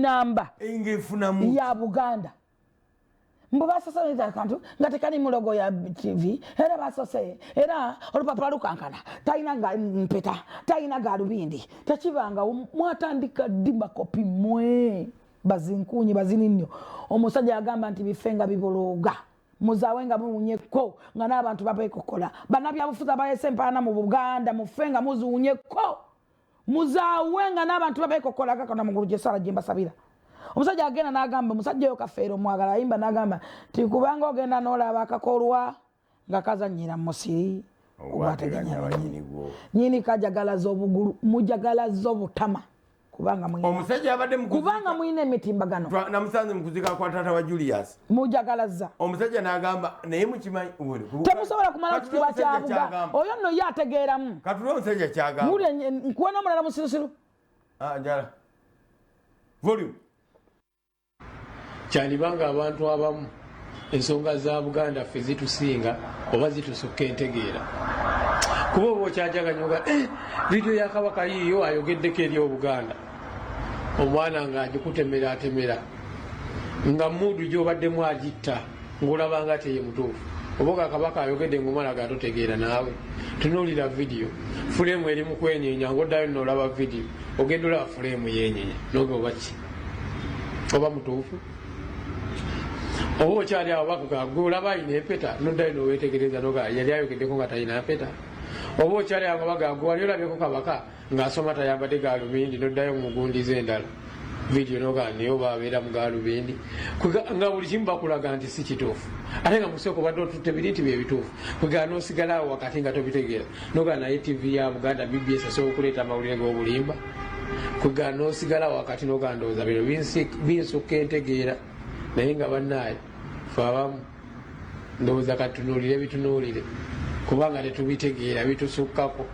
Namba Ng'efunamu ya Buganda. Mbu basose akantu nga tekali mu logo ya TV, era basose, era olupapula lukankana, talina nga mpeta, talina galubindi, tekibanga. Mwatandika ddi makopi mwe bazinkunyi bazini nnyo? Omusajja yagamba nti bife nga bibolooga, muzaawe nga muwunyeko, nga n'abantu babekokola. Bannabyabufuzi abalese empaana mu Buganda, mufe nga muziwunyeko, muzaawe nga n'abantu babekokola. Kakana mugulu gyesala gye mbasabira. Omusajja agenda n'agamba, omusajja oyo Kafeero mwagala ayimba n'agamba nti kubanga ogenda n'olaba akakolwa nga kazanyira mu musiri ogwateganya abanyini gwo. Nyini kajagalaza obugulu, mujagalaza obutama, kubanga Omusajja abadde mu kubanga muyina emitimbagano. Namusanze mu kuziika kwa taata wa Julius. Mujagalaza. Omusajja n'agamba, naye mukimanyi Temusobola kumala kitiibwa kya buga. Oyo nno ye ategeeramu. Katule omusajja kyagamba. Mulye nkuwe n'omulala musirusiru. Ah, njala volume. Kyandibanga abantu abamu ensonga za Buganda ffe zitusinga oba zitusukka entegeera, kuba oba okyajaganya eh, vidiyo ya Kabaka yiiyo ayogeddeko eri Obuganda, omwana ng'agikutemera atemera nga muudu gy'obaddemu agitta, ng'olaba nga teye mutuufu, oba ga Kabaka ayogedde ng'omwana gatotegeera. Naawe tunuulira vidiyo, fuleemu eri mu kwenyeenya, ng'oddayo noolaba vidiyo, ogenda olaba fuleemu yenyenya, noga oba ki, oba mutuufu, oba okyali awo bakuga gwe olaba ayina empeta, noddayo nowetegereza, noga yali ayogeddeko nga talina mpeta. Oba okyali awo baga gwe wali olabyeko Kabaka ng'asoma tayambadde galubindi, noddayo mugundiza endala vidiyo, noga naye oba abeera mu galubindi, nga buli kimu bakulaga nti si kituufu, ate nga musooka obadde otutte biri nti byebituufu. Kwegala nosigala awo wakati nga tobitegeera, noga naye TV ya Buganda BBS asobola okuleeta amawulire g'obulimba? Kwegala nosigala wakati, noga ndowooza bino binsukka entegeera. Naye nga bannaaye fe abamu ndowooza katunuulire bitunuulire, kubanga tetubitegeera, bitusukkako.